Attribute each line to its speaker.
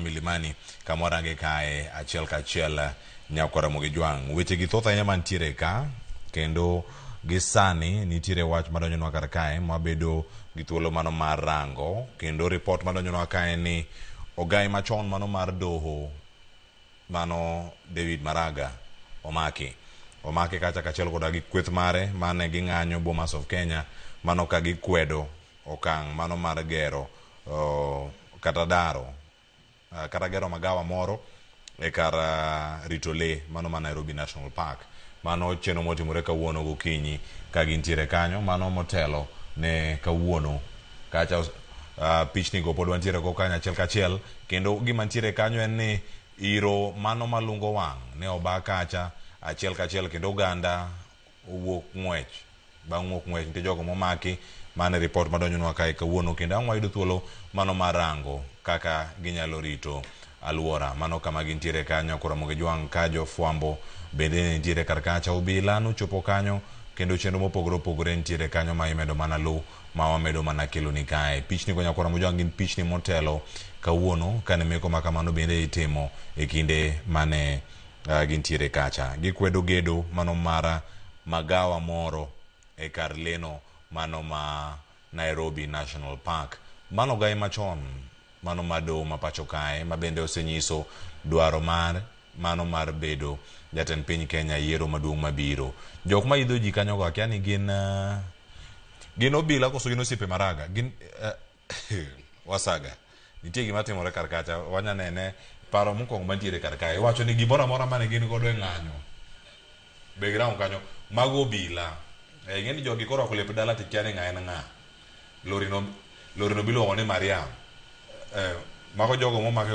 Speaker 1: Milimani kama warange kae achiel kachiel nyakwar Ramogi Jwang'. Weche gi thoth ahinya mantiere ka kendo gi sani nitiere wach madonjonwa kar kae mabedo gi thuolo mano mar rango kendo ripot madonjonwa kae ni ogai machon mano mar doho mano David Maraga omaki. Omaki kacha kachiel koda gi kweth mare mane ging'anyo Bomas of Kenya mano ka gikwedo okang' mano mar gero kata daro kata gero magawa moro e kar rito lee mano ma Nairobi National Park. Mano chenro motimore kawuono gokinyi ka gintiere kanyo mano motelo ne kawuono kacha pichni go pod wantiere go kanyo achiel kachiel kendo gima ntiere kanyo en ni iro mano malungo wang' ne oba kacha achiel kachiel kendo oganda owuok ng'wech bang' wuok ng'wech nitie jogo momaki mano e ripot madonjonwa kae kawuono kendo ang' wayudo thuolo mano mar rango kaka ginyalo rito aluora mano kama gintiere kanyo Ramogi Jwang' ka jofwambo bende ne nitiere kar kacha obila nochopo kanyo kendo chenro mopogore opogore nitiere kanyo ma imedo mana lu ma wamedo mana keloni kae pichni go nyakwar Ramogi Jwang' gin pichni motelo kawuono kane meko ma kamano bende itimo e kinde mane gintiere kacha gikwedo gedo mano mar magawa moro e kar leno mano ma Nairobi National Park. Mano gai machon mano mar doho ma pacho kae ma bende osenyiso dwaro mar mano mar bedo jatend piny Kenya yiero maduong' mabiro. Jok ma idho ji kanyo go akia ni gin gin obila koso gin osiepe Maraga gin wasaga nitie gima timore kar kacha wanya nene paro mokwongo mantiere kar kae iwacho ni gimoro amora mane gin godo e ng'anyo background kanyo mago obila ing'e ni jogi korwako lep dala tikia ni ng'a en ng'a lori no miluongo ni Mariam mago jogo momaki.